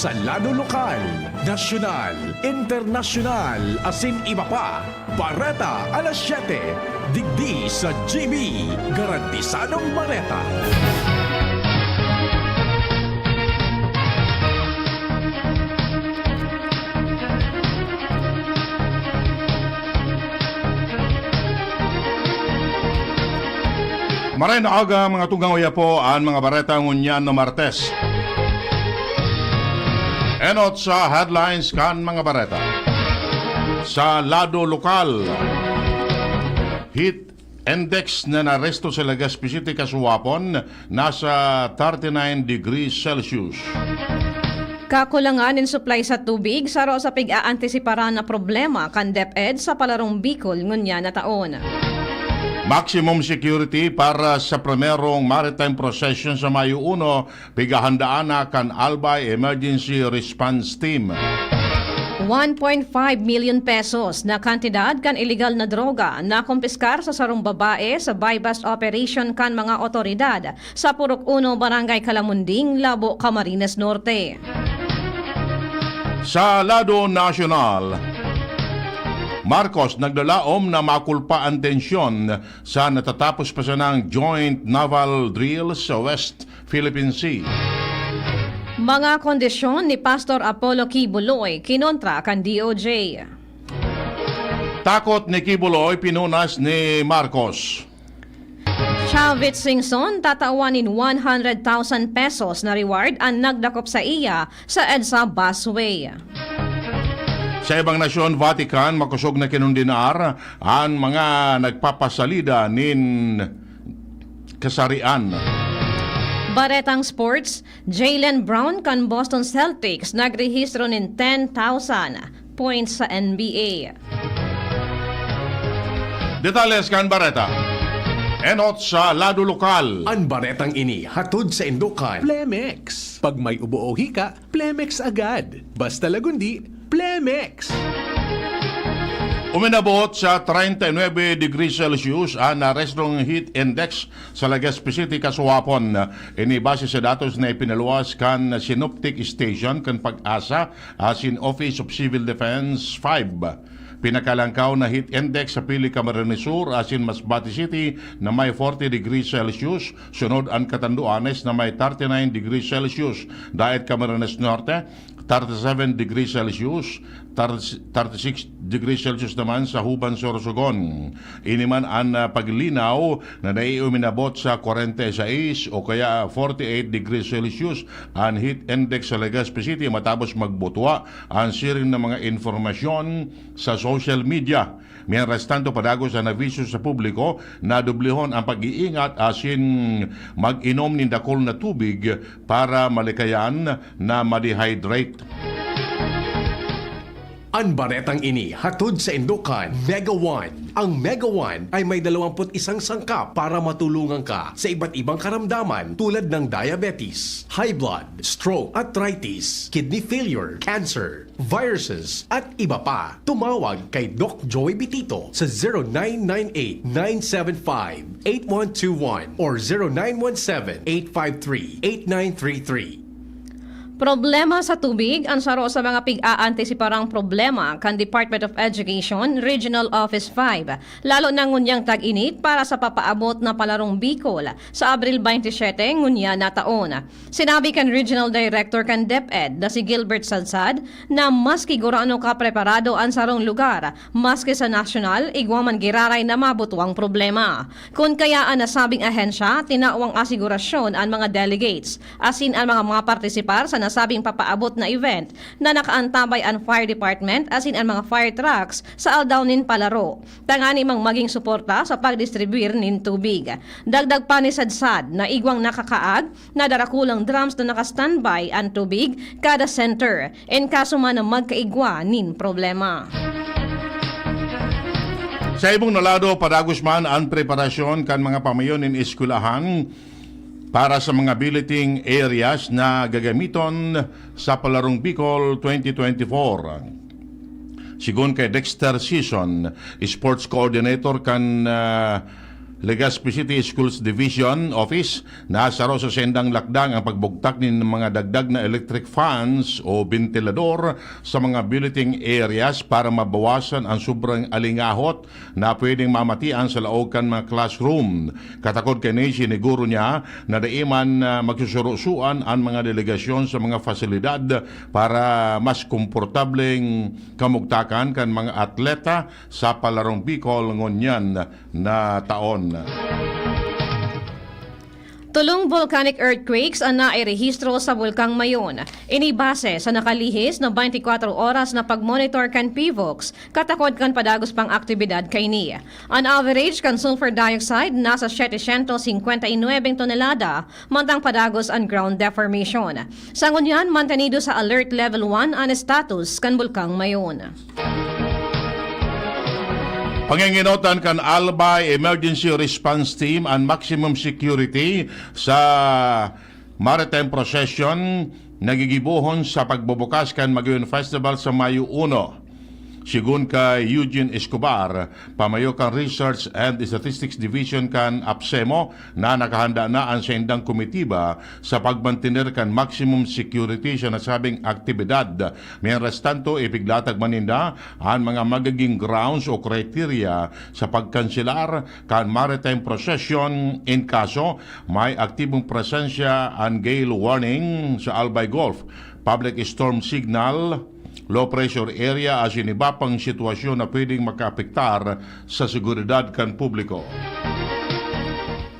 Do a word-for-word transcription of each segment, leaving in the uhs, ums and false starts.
Sa lado lokal, nasyonal, internasyonal, asin iba pa, Bareta alas siyete, digdi sa G B, Garantisadong Bareta. Maray na aga, mga tugang, uya po an mga bareta ngunyan na Martes. Enot sa headlines kan mga bareta. Sa lado lokal, heat index na naresto sa Legazpi City kasuwapon nasa thirty-nine degrees Celsius. Kakulangan nin supply sa tubig, saro sa pig-aantisiparan na problema kan DepEd sa Palarong Bicol ngunyan na taon. Maximum security para sa primerong maritime procession sa Mayo uno, pighahandaan na kan Albay Emergency Response Team. One point five million pesos na kantidad kan iligal na droga na kumpiskar sa sarong babae sa buy-bust operation kan mga otoridad sa Purok Uno, Barangay Calamunding, Labo, Camarines Norte. Sa lado nasyonal, Marcos naglalaom na makulpa an tensyon sa natatapos pa sanang joint naval drill sa West Philippine Sea. Mga kondisyon ni Pastor Apollo Quiboloy kinontra kan D O J. Takot ni Quiboloy pinunas ni Marcos. Chavit Singson tatawan nin one hundred thousand pesos na reward an nagdakop saiya sa EDSA busway. Sa ibang nasyon, Vatican, makosog na kinondenar an mga nagpapasalida nin kasarian. Baretang sports, Jaylen Brown kan Boston Celtics nagrehistro nin ten thousand points sa N B A. Detalles kan bareta. Enot sa lado lokal. An baretang ini hatod saindo kan Plemex. Pag may ubo o hika, Plemex agad. Basta Lagundi, Plemex! Uminabot sa treinta y nueve degrees Celsius an narestong heat index sa Legazpi City kasuwapon. Ini base sa datos na ipinaluwas kan Synoptic Station kan PAGASA asin Office of Civil Defense five. Pinakalangkaw na heat index sa Pili, Camarines Sur asin Masbate City na may forty degrees Celsius, sunod an Catanduanes na may thirty-nine degrees Celsius. Daet Camarines Norte, thirty-seven degrees Celsius, thirty, thirty-six degrees Celsius naman sa Juban, Sorsogon. Ini man an, ah, paglinaw na naiuminabot sa forty-six o kaya forty-eight degrees Celsius an heat index sa Legazpi City matapos magbutwa an siring na mga impormasyon sa social media. Mientras tanto, padagos an abiso sa publiko na dublihon an pag-iingat asin mag-inom nin dakul na tubig para malikayan na ma-dehydrate. An baretang ini hatod saindo kan Mega One. Ang Mega One ay may dalawampu't isang sangkap para matulungan ka sa iba't ibang karamdaman tulad ng diabetes, high blood, stroke, arthritis, kidney failure, cancer, viruses, at iba pa. Tumawag kay Doc Joey Bitito sa zero nine nine eight, nine seven five, eight one two one or zero nine one seven, eight five three, eight nine three three. Problema sa tubig an saro sa mga pig-aantisiparang problema kan Department of Education Regional Office five, lalo na ngunyang tag-init para sa papaabot na Palarong Bicol sa Abril twenty-seven ngunyan na taon. Sinabi kan Regional Director kan DepEd na si Gilbert Sadsad na maski gurano kapreparado an sarong lugar, maski sa nasyonal, igwa man giraray na mabutwang problema. Kun kaya an nasabing ahensya, tinawang asigurasyon an mga delegates, asin an mga mapartisipar sa nasabing papaabot na event na nakaantabay an fire department asin an mga fire trucks sa aldaw nin palaro, tangani mang magin suporta sa pagdistribuyir nin tubig. Dagdag pa ni Sadsad na igwang nakakaag na darakulang drums na naka-standby an tubig kada center, en kaso man na magkaigwa nin problema. Sa ibong na lado, padagos man an preparasyon kan mga pamayo nin eskwelahan para sa mga billeting areas na gagamiton sa Palarong Bicol twenty twenty-four. Sigon kay Dexter Season, sports coordinator kan, ah, Legazpi City Schools Division Office, nasaro sa saindang lakdang ang pagbugtak nin mga dagdag na electric fans o bentilador sa mga billeting areas para mabawasan ang sobrang alingahot na pwedeng mamatian sa laog kan mga classroom. Katakod kani, siniguro niya na dai man, ah, magsusurusuan an mga delegasyon sa mga fasilidad para mas komportableng kamugtakan kan mga atleta sa Palarong Bicol ngunyan na taon. Tolong volcanic earthquakes an nairehistro sa Bulkang Mayon. Ini base sa nakalihis na twenty-four oras na pagmonitor kan PHIVOLCS, katakod kan padagos pang aktibidad kaini. An average kan sulfur dioxide nasa setecientos cincuenta y nueve tonelada, mantang padagos an ground deformation. Sa ngunyan, mantenido sa Alert Level one an status kan Bulkang Mayon. Panginginotan kan Albay Emergency Response Team an maximum security sa maritime procession na gigibohon sa pagbubukas kan Magayon Festival sa Mayo uno. Sigun kay Eugene Escobar, pamayo kan Research and Statistics Division kan APSEMO, na nakahanda na an saindang komitiba sa pagmantener kan maximum security sa nasabing aktibidad. Mientras tanto, ipiglatag man ninda an mga magiging grounds o kriteria sa pagkanselar kan maritime procession in kaso may aktibong presensya an gale warning sa Albay Gulf, public storm signal, low pressure area asin iba pang sitwasyon na pwedeng makaapektar sa seguridad kan publiko.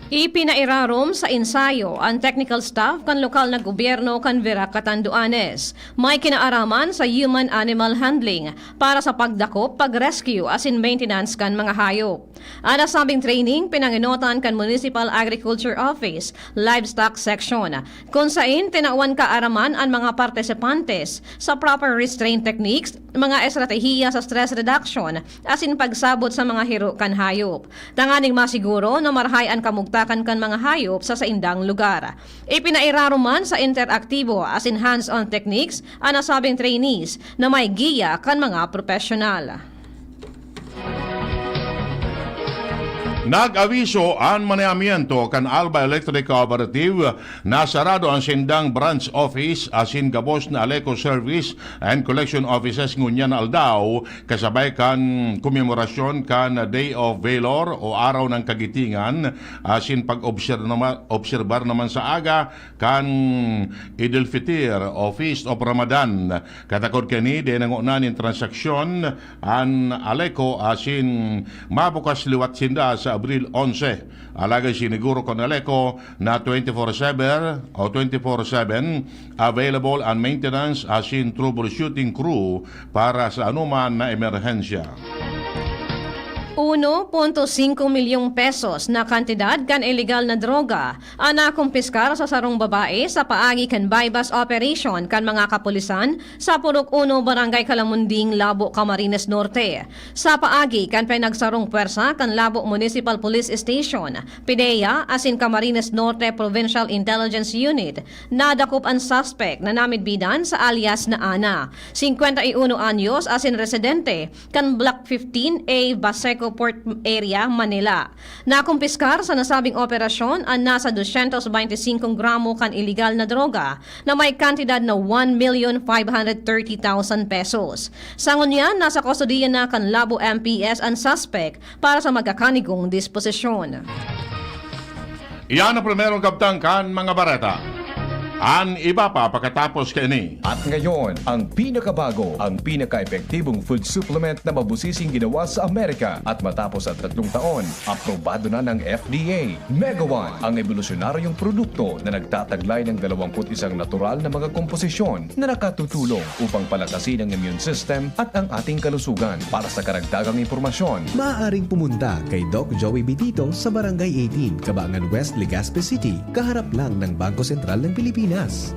Ipinairarom sa ensayo an technical staff kan lokal na gobyerno kan Virac, Catanduanes. May kinaaraman sa human-animal handling para sa pagdakop, pag-rescue asin maintenance kan mga hayop. An nasabing training pinangenotan kan Municipal Agriculture Office Livestock Section, kun sain tinawan kaaraman an mga partisipantes sa proper restraint techniques, mga estratehiya sa stress reduction, asin pagsabot sa mga hiro kan hayop, tanganing masiguro na marahay an kamugtakan kan mga hayop sa saindang lugar. Ipinairarom man sa interaktibo asin hands-on techniques an nasabing trainees na may giya kan mga profesional. Nag-awiso an manehamiento kan Alba Electric Cooperative na sarado an saindang branch office asin gabos na Aleco Service and Collection Offices ngunyan na aldaw, kasabay kan komemorasyon kan Day of Valor o Araw ng Kagitingan, asin pag-obserbar naman, obserbar naman sa aga kan Eid al-Fitr o Feast of Ramadan. Katakod kani, dai na ngona nin transaksyon an Aleco asin mabukas liwat sinda sa Abril onse. Alagad siniguro kan Aleco na twenty-four seven o twenty-four seven available an maintenance asin troubleshooting crew para sa anoman na emerhensya. Uno punto singko milyong pesos na kantidad kan ilegal na droga an nakumpiskar sa sarong babae sa paagi kan buy-bust operation kan mga kapulisan sa Purok Uno, Barangay Calamunding, Labo, Camarines Norte. Sa paagi kan pinagsarong pwersa kan Labo Municipal Police Station, PDEA, asin Camarines Norte Provincial Intelligence Unit, nadakop an suspect na namidbidan sa alias na Ana, singkwenta y uno anyos, asin residente kan Block fifteen A, Baseco Port Area, Manila. Nakumpiskar sa nasabing operasyon an nasa dosyentos bente singko gramo kan iligal na droga na may kantidad na one million five hundred thirty thousand pesos. Sa ngunyan, nasa kustodiya na kan Labo M P S an suspect para sa magkakanigong disposisyon. Iyan ang primerong kabtang kan mga bareta. An iba pa pakatapos kaini. At ngayon, ang pinakabago, ang pinaka-epektibong food supplement na mabusising ginawa sa Amerika. At matapos ang tatlong taon, aprobado na ng F D A. Megawan, ang ebolusyonaryong produkto na nagtataglay ng dalawampu't isang natural na mga komposisyon na nakatutulong upang palakasin ang immune system at ang ating kalusugan. Para sa karagdagang impormasyon, maaaring pumunta kay Doc Joey Bitito sa Barangay eighteen, Kabangan West, Legazpi City, kaharap lang ng Bangko Sentral ng Pilipinas.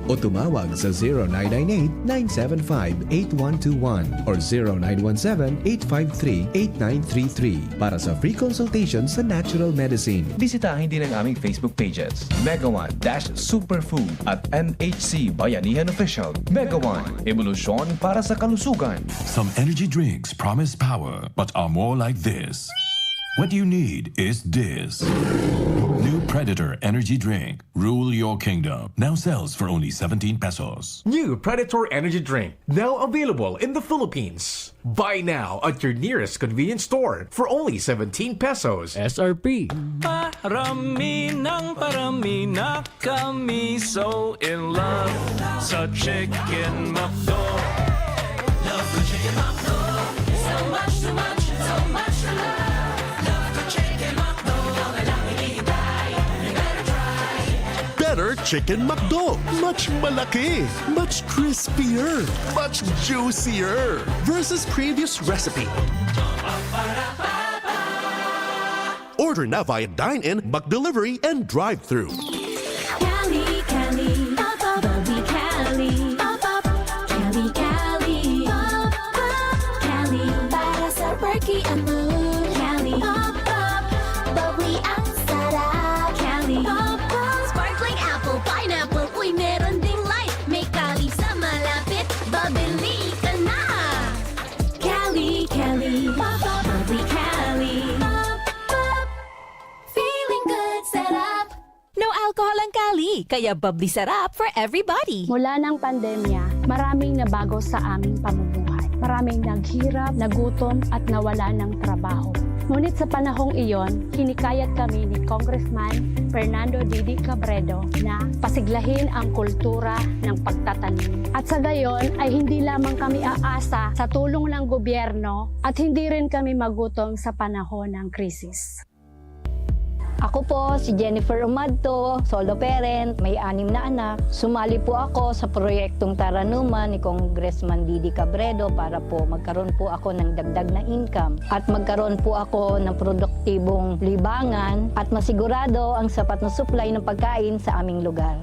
O tumawag sa zero nine nine eight, nine seven five, eight one two one or zero nine one seven, eight five three, eight nine three three para sa free consultation sa natural medicine. Bisitahin din ang aming Facebook pages, Megawan dash Superfood at N H C Bayanihan Official. Megawan, ebolusyon para sa kalusugan. Some energy drinks promise power, but are more like this. What you need is this. New Predator Energy Drink. Rule your kingdom. Now sells for only seventeen pesos. New Predator Energy Drink. Now available in the Philippines. Buy now at your nearest convenience store for only seventeen pesos. S R P. Parami ng parami na kami so in love sa Chicken McDo. Love ko Chicken McDo. So much to much, so much to love. Love ko Chicken McDo. Ikaw na lang hinihintay. You better try. Better Chicken McDo. Much malaki. Much crispier. Much juicier. Versus previous recipe. Order na via dine-in, McDelivery, and drive-thru. Cali, Cali, pop, pop, bubbly Cali, pop, pop, Cali, Cali, pop, pop, Cali, para sa perky ang mood. Cali, pop, pop, bubbly ang sarap. Cali, pop, pop, sparkling apple, pineapple, uy, meron ding light. May Cali sa malapit, babili ka na. Cali, Cali, pop, pop, bubbly Cali, pop, pop. Feeling good, sarap. No alcohol ang Cali, kaya bubbly sarap for everybody. Mula ng pandemya, maraming nabago sa aming pamumuhay. Maraming naghirap, nagutom, at nawala ng trabaho. Ngunit sa panahong iyon, hinikayat kami ni Congressman Fernando Didi Cabredo na pasiglahin ang kultura ng pagtatanim. At sa gayon ay hindi lamang kami aasa sa tulong ng gobyerno at hindi rin kami magutom sa panahon ng krisis. Ako po si Jennifer Umadto, solo parent, may anim na anak. Sumali po ako sa proyektong Taranuman ni Congressman Didi Cabredo para po magkaroon po ako ng dagdag na income at magkaroon po ako ng produktibong libangan at masigurado ang sapat na supply ng pagkain sa aming lugar.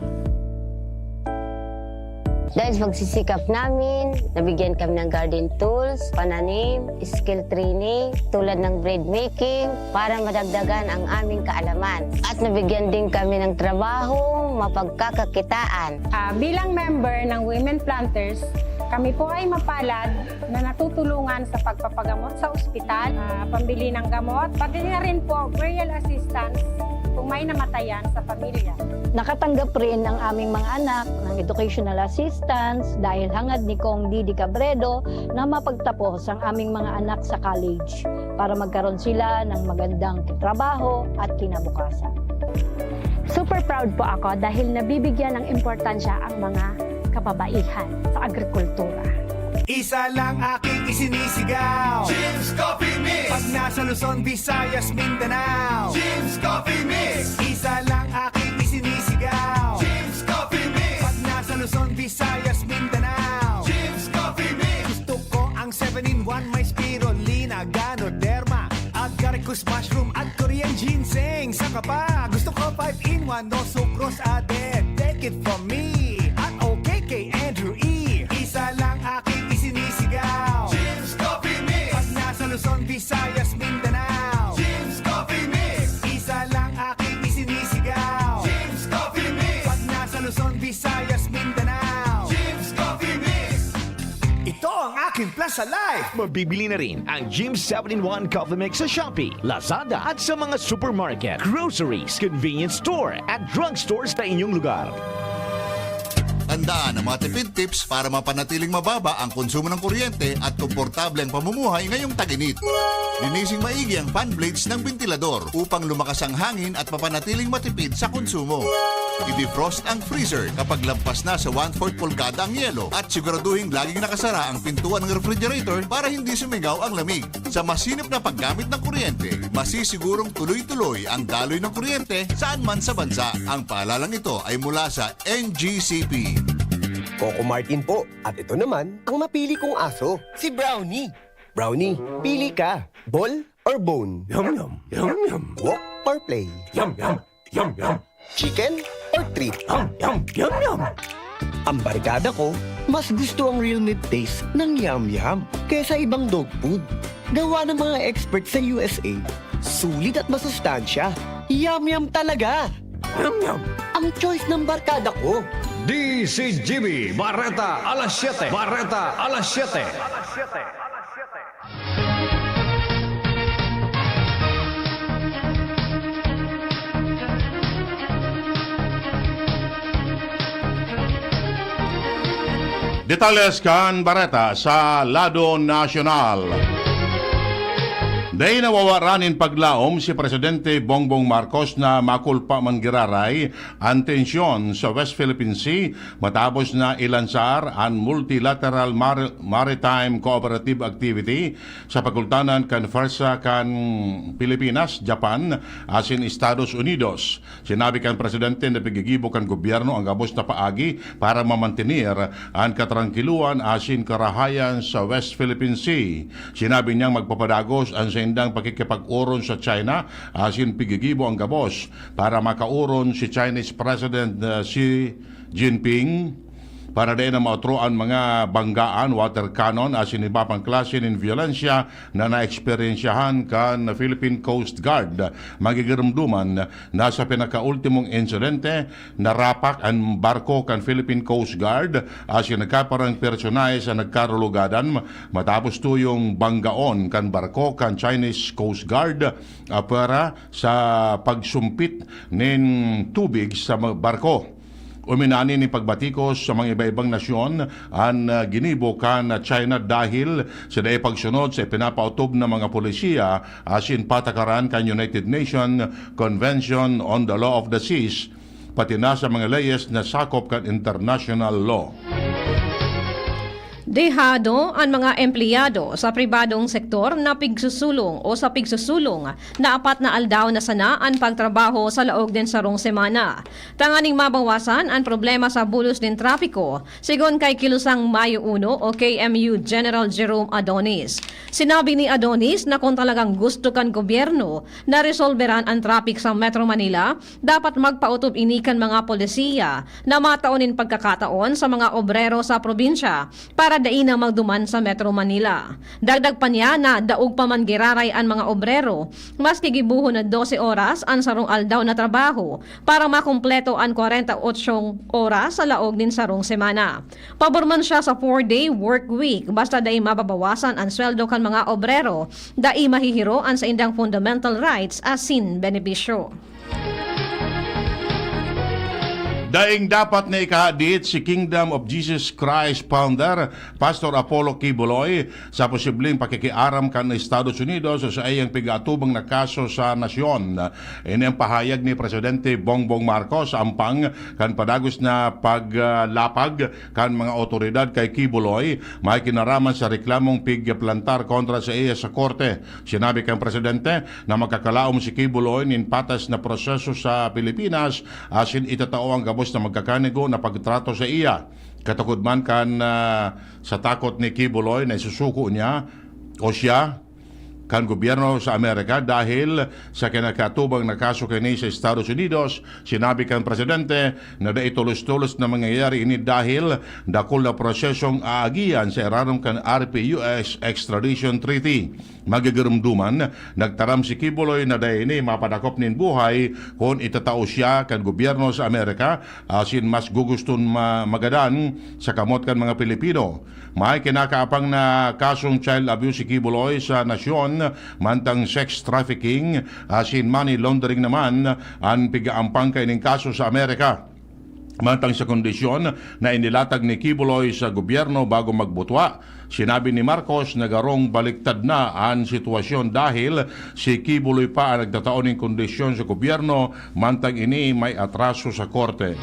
Dahil sa pagsisikap namin, nabigyan kami ng garden tools, pananim, skill training, tulad ng bread making, para madagdagan ang aming kaalaman. At nabigyan din kami ng trabahong mapagkakakitaan. Ah, bilang member ng Women Planters, kami po ay mapalad na natutulungan sa pagpapagamot sa ospital, ah, pambili ng gamot, pati na rin po burial assistance kung may namatayan sa pamilya. Nakatanggap rin ang aming mga anak ng educational assistance dahil hangad ni Cong Didi Cabredo na mapagtapos ang aming mga anak sa college para magkaroon sila ng magandang trabaho at kinabukasan. Super proud po ako dahil nabibigyan ng importansya ang mga kababaihan sa agrikultura. Isa lang aking isinisigaw. Jim's Coffee Mix. Pag nasa Luzon, Visayas, Mindanao. Jim's Coffee Mix. Isa lang aking isinisigaw. Jim's Coffee Mix. Pag nasa Luzon, Visayas, Mindanao. Jim's Coffee Mix. Gusto ko ang seven-in-one, may spirulina, ganoderma, agaricus mushroom at Korean ginseng. Saka pa, gusto ko five-in-one, no sucrose added. Take it from me, at okay kay Andrew E. Isa lang aking isinisigaw. Jim's Coffee Mix. Pag nasa Luzon, Visayas, Mindanao. Jim's Coffee Mix. Isa lang aking isinisigaw. Jim's Coffee Mix. Pag nasa Luzon, Visayas, Mindanao. Jim's Coffee Mix. Ito ang aking Plaza Life. Mabibili na rin ang Jim's seven-in-one Coffee Mix sa Shopee, Lazada at sa mga supermarket, groceries, convenience store at drugstores sa inyong lugar. Tandaan ang mga tipid tips para mapanatiling mababa ang konsumo ng kuryente at komportable ang pamumuhay ngayong tag-init. Linising maigi ang fan blades ng bentilador upang lumakas ang hangin at mapanatiling matipid sa konsumo. I-defrost ang freezer kapag lampas na sa one-fourth pulgada ang yelo at siguraduhing laging nakasara ang pintuan ng refrigerator para hindi sumingaw ang lamig. Sa masinop na paggamit ng kuryente, masisigurong tuloy-tuloy ang daloy ng kuryente saan man sa bansa. Ang paalalang ito ay mula sa N G C P. Coco Martin po. At ito naman ang napili kong aso, si Brownie. Brownie, pili ka. Ball or bone? Yum, yum, yum, yum. Walk or play? Yum, yum, yum, yum. Chicken or treat? Yum, yum, yum, yum. Ang barkada ko, mas gusto ang real meat taste ng Yum Yum kesa ibang dog food. Gawa ng mga expert sa U S A, sulit at masustansya. Yum Yum talaga! Yum, yum. Ang choice ng barkada ko. D C G B, Bareta alas siyete. Bareta alas siyete. Detalles kan bareta sa lado nasyonal. Dai nawawaran nin paglaom si Presidente Bongbong Marcos na makulpa man giraray an tensyon sa West Philippine Sea matapos na ilansar an Multilateral Mar-, Maritime Cooperative Activity sa pagultanan kan pwersa kan Pilipinas, Japan, asin Estados Unidos. Sinabi kan presidente na piggigibo kan gobyerno an gabos na paagi para mamantener an katrangkiloan asin karahayan sa West Philippine Sea. Sinabi niyang magpapadagos an saindang pakikipag-oron sa China asin piggigibo an gabos para makaoron si Chinese President, uh, Xi Jinping para dai na maotro an mga banggaan, water cannon asin iba pang klase nin byolensya na naeksperyensyahan kan Philippine Coast Guard. Magigirumduman na sa pinakaultimong insidente, narapak an barko kan Philippine Coast Guard asin nagkaparang personahe sa nagkarulugadan matapos tuyong banggaon kan barko kan Chinese Coast Guard apwera sa pagsumpit nin tubig sa mga barko. Uminani nin pagbatikos sa mga iba-ibang nasyon an, ah, ginibo kan China dahil sa dai pagsunod sa ipinapaotob na mga polisiya asin patakaran kan United Nations Convention on the Law of the Seas, pati na sa mga leyes na sakop kan international law. Dehado an mga empleyado sa pribadong sektor na pigsusulong o sa pigsusulong na apat na aldaw na sana an pagtrabaho sa laog nin sarong semana, tanganing mabawasan an problema sa bulos nin trapiko, sigon kay Kilusang Mayo Uno o K M U General Jerome Adonis. Sinabi ni Adonis na kung talagang gusto kan gobyerno na resolberan an traffic sa Metro Manila, dapat magpaotob ini kan mga polisiya na matao nin pagkakataon sa mga obrero sa probinsya para dai na magduman sa Metro Manila. Dagdag pa niya na daog pa man giraray an mga obrero, maski gibohon na dose oras an sarong aldaw na trabaho para makumpleto an kwarenta y ocho oras sa laog nin sarong semana. Pabor man siya sa four-day work week, basta dai mababawasan an sweldo kan mga obrero, dai mahihiro an saindang fundamental rights asin benepisyo. Daing dapat na ikahadit si Kingdom of Jesus Christ founder, Pastor Apollo Quiboloy, sa posibleng pakikiaram kan Estados Unidos sa saiyang pig-aatubang na kaso sa nasyon. Ini ang pahayag ni Presidente Bongbong Marcos sa ampang kan padagos na paglapag kan mga awtoridad kay Quiboloy, may kinaraman sa reklamong pigplantar kontra sa iya sa korte. Sinabi kan presidente na makakalaom si Quiboloy nin patas na proseso sa Pilipinas asin itatao ang gabos na magkakanigo na pagtrato sa iya. Katukod man kan, ah, sa takot ni Quiboloy na isusuko niya o siya kan gobyerno sa Amerika dahil sa kinakaatubang na kaso kaini sa Estados Unidos, sinabi kan presidente na dai tolos-tolos na mangyayari ini dahil dakul na prosesong aagihan sa irarom kan R P U S Extradition Treaty. Magigirumduman, nagtaram si Quiboloy na dai ini mapadakop nin buhay kun itatao siya kan gobyerno sa Amerika asin mas guguston ma-, magadan sa kamot kan mga Pilipino. May kinakaapang na kasong child abuse si Quiboloy sa nasyon, mantang sex trafficking asin money laundering naman an pig-aampang kaining kaso sa Amerika. Mantang sa kondisyon na inilatag ni Quiboloy sa gobyerno bago magbutwa, sinabi ni Marcos na garong baliktad na an sitwasyon dahil si Quiboloy pa ang nagtatao nin kondisyon sa gobyerno, mantang ini may atraso sa korte.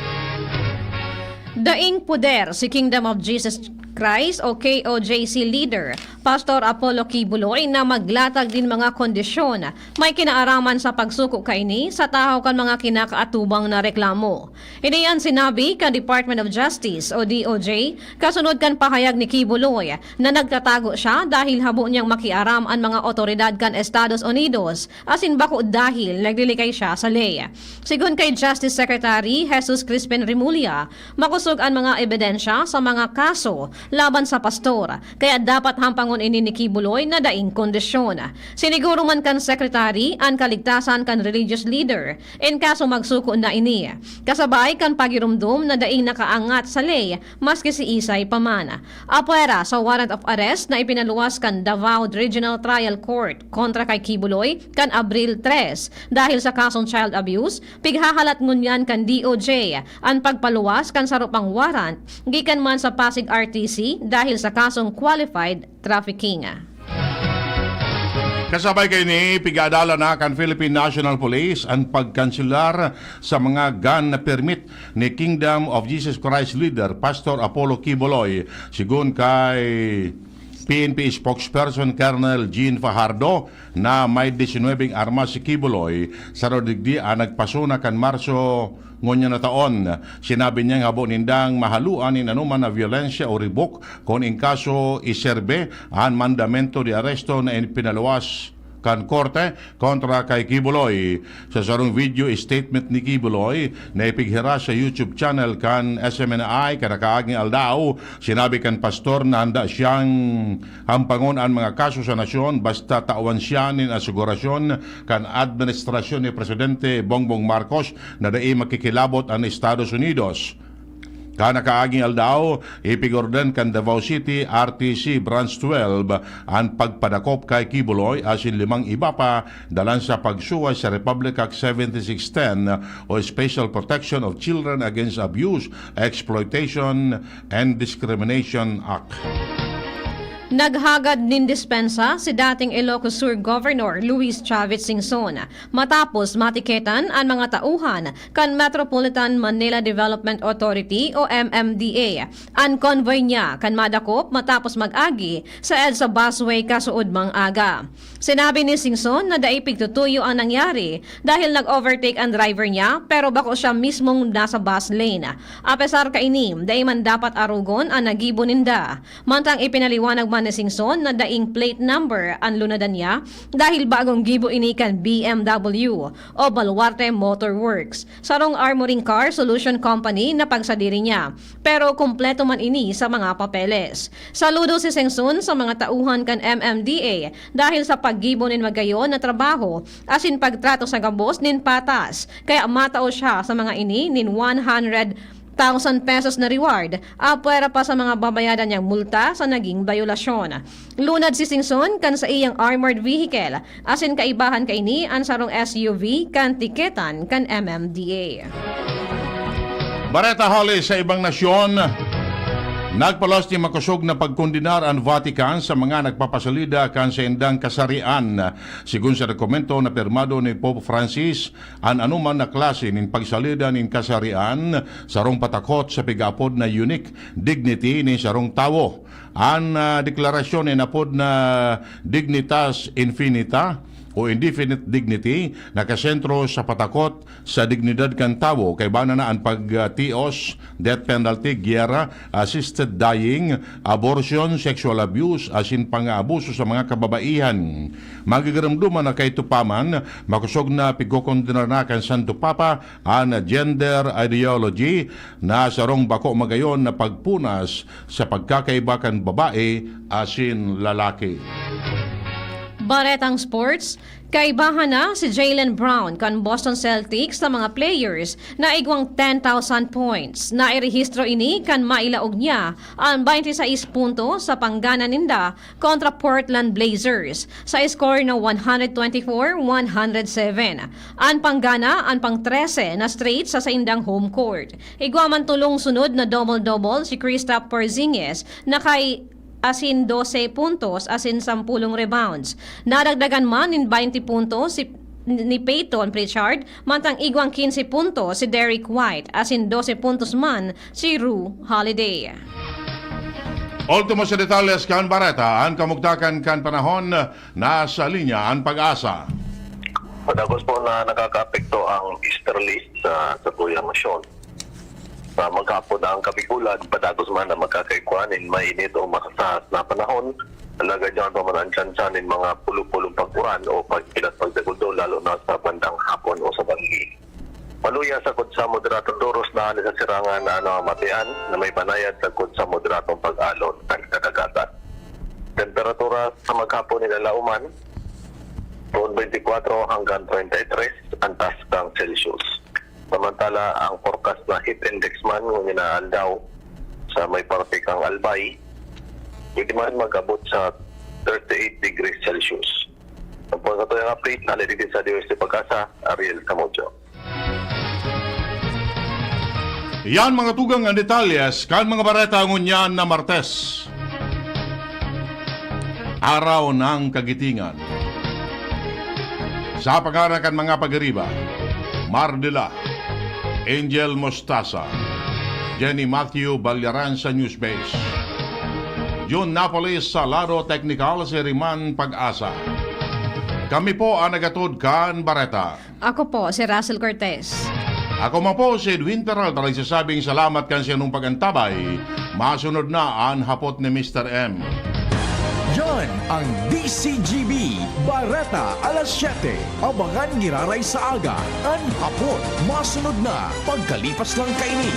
Daing poder si Kingdom of Jesus Christ o K O J C leader, Pastor Apollo Quiboloy, na maglatag nin mga kondisyon may kinaaraman sa pagsuko kaini sa tahaw kan mga kinakaatubang na reklamo. Ini an sinabi kan Department of Justice o D O J, kasunod kan pahayag ni Quiboloy na nagtatago siya dahil habo niyang makiaram an mga otoridad kan Estados Unidos asin bako dahil naglilikay siya sa ley. Sigon kay Justice Secretary Jesus Crispin Remulla, makosog an mga ebidensya sa mga kaso laban sa pastor, kaya dapat hampangon ini ni Quiboloy na daing kondisyon. Siniguro man kan Secretary an kaligtasan kan religious leader in kaso magsuko na ini, kasabay kan pagirumdom na daing nakaangat sa ley maski siisay pa man. Apwera sa warrant of arrest na ipinaluwas kan Davao Regional Trial Court kontra kay Quiboloy kan Abril tres dahil sa kasong child abuse, pighahalat ngunyan kan D O J an pagpaluwas kan saro pang warrant gikan man sa Pasig R T C dahil sa kasong qualified trafficking. Kasabay kaini, pig-aadalan na kan Philippine National Police an pagkanselar sa mga gun permit ni Kingdom of Jesus Christ leader Pastor Apollo Quiboloy. Sigon kay P N P spokesperson Colonel Jean Fajardo na may disinwebeng armas si Quiboloy, saro digdi an nagpasuna kan Marso ngunyan na taon. Sinabi niyang habo nindang mahaluan nin anoman na byolensya o ribok kun in kaso iserbe an mandamento de aresto na ipinaluwas kan korte kontra kay Quiboloy. Sa sarong video statement ni Quiboloy na ipighiras sa YouTube channel kan S M N I kan nakaaging aldaw, sinabi kan pastor na handa siyang hampangon an mga kaso sa nasyon basta tawan siya nin asegurasyon kan administrasyon ni Presidente Bongbong Marcos na dai makikilabot an Estados Unidos. Kan nakaaging aldaw, ipigordan kan Davao City R T C Branch twelve an pagpadakop kay Quiboloy asin limang iba pa dalan sa pagsuway sa Republic Act seventy-six ten o Special Protection of Children Against Abuse, Exploitation, and Discrimination Act. Naghagad nin dispensa si dating Ilocos Sur Governor Luis Chavit Singson matapos matiketan an mga tauhan kan Metropolitan Manila Development Authority o M M D A an convoy niya kan madakop matapos mag-agi sa EDSA busway kasuodmang aga. Sinabi ni Singson na dai pigtutuyo ang nangyari dahil nag-overtake ang driver niya pero bako siya mismong nasa bus lane. Apesar kaini, dai man dapat arogon an nagibo ninda. Mantang ipinaliwanag man ni Singson na daing plate number an lunadan niya dahil bagong gibo ini kan B M W o Baluarte Motor Works, sarong armoring car solution company na pagsadiri niya. Pero kumpleto man ini sa mga papeles. Saludo si Singson sa mga tauhan kan M M D A dahil sa paggibo nin magayon na trabaho asin pagtrato sa gabos nin patas, kaya matao siya sa mga ini nin one hundred thousand pesos na reward, apwera pa sa mga babayadan niyang multa sa naging bayolasyon. Lunad si Singson kan saiyang armored vehicle, asin kaibahan kaini an sarong S U V kan tiketan kan M M D A. Bareta hali sa ibang nasyon, nagpalos nin makosog na pagkondenar an Vatican sa mga nagpapasalida kan saindang kasarian. Sigon sa dokumento na pirmado ni Pope Francis, an anoman na klase nin pagsalida nin kasarian sarong patakot sa pigaapod na unique dignity nin sarong tawo. An, ah, deklarasyon na inapod na Dignitas Infinita o Indefinite Dignity nakasentro sa patakot sa dignidad kan tawo, kaiba na an pagtios, death penalty, giyera, assisted dying, abortion, sexual abuse, asin pang-aabuso sa mga kababaihan. Magigiromdoman na kaito pa man, makosog na pigkokondenar na kan Santo Papa an gender ideology na sarong bako magayon na pagpunas sa pagkakaiba kan babae asin lalaki. Baretang sports, kaibahan na si Jaylen Brown kan Boston Celtics sa mga players na igwang ten thousand points. Nairehistro ini kan mailaog niya an twenty-six puntos sa panggana ninda kontra Portland Blazers sa score na one hundred twenty-four one hundred seven. An panggana an pang-trese na straight sa saindang home court. Igwa man tolong sunod na double-double si Kristaps Porzingis na kay asin dose puntos asin sampulong rebounds. Nadagdagan man nin baynte puntos si, ni Payton Pritchard, mantang igwang kinse puntos si Derrick White, asin dose puntos man si Jrue Holiday. Ultimo sa detalles kan bareta, an kamugtakan kan panahon, nasa linya an PAGASA. Padagos po na nakakaapekto ang easterlies sa satuyang nasyon. Sa maghapon ang Kabikulan, padagos man na magkakaigwa nin mainit o masasahas na panahon, alagad yaon pa man an tsansa nin mga pulo-pulong pag-uran o pagkilat pagdaguldo, lalo na sa bandang hapon o sa banggi. Maluya sagkod sa moderadong doros na hali sa sirangan na ano ang matian na may banayad sagkod sa moderadong pag-alon kan kadagatan. Temperatura sa maghapon nin alauman, poon twenty-four hanggang treinta y tres an taas kan Celsius. Samantala, ang forecast na heat index man ngunyan na aldaw sa may parte kan Albay, pwede man mag-abot sa thirty-eight degrees Celsius. Ang po sa tuyang update, naliligid sa D O S T PAGASA, Ariel Camucho. Iyan, mga tugang, ang detalyes kan mga bareta ngunyan na Martes, Araw ng Kagitingan. Sa pangaran kan mga pagiriba, Mar de la, Angel Mostaza, Jenny Matthew Balyaran sa Newsbase, Jun Napoles sa lado teknikal, si Riman Pag-asa. Kami po ang nagatod kan bareta. Ako po si Russell Cortez. Ako man po si Edwin Peralta, nagsasabing salamat kan sinong pag-antabay. Masunod na an hapot ni Mister M. Yan ang D C G B Bareta alas siyete. Abangan giraray sa aga. An hapot, masunod na pagkalipas lang kaini.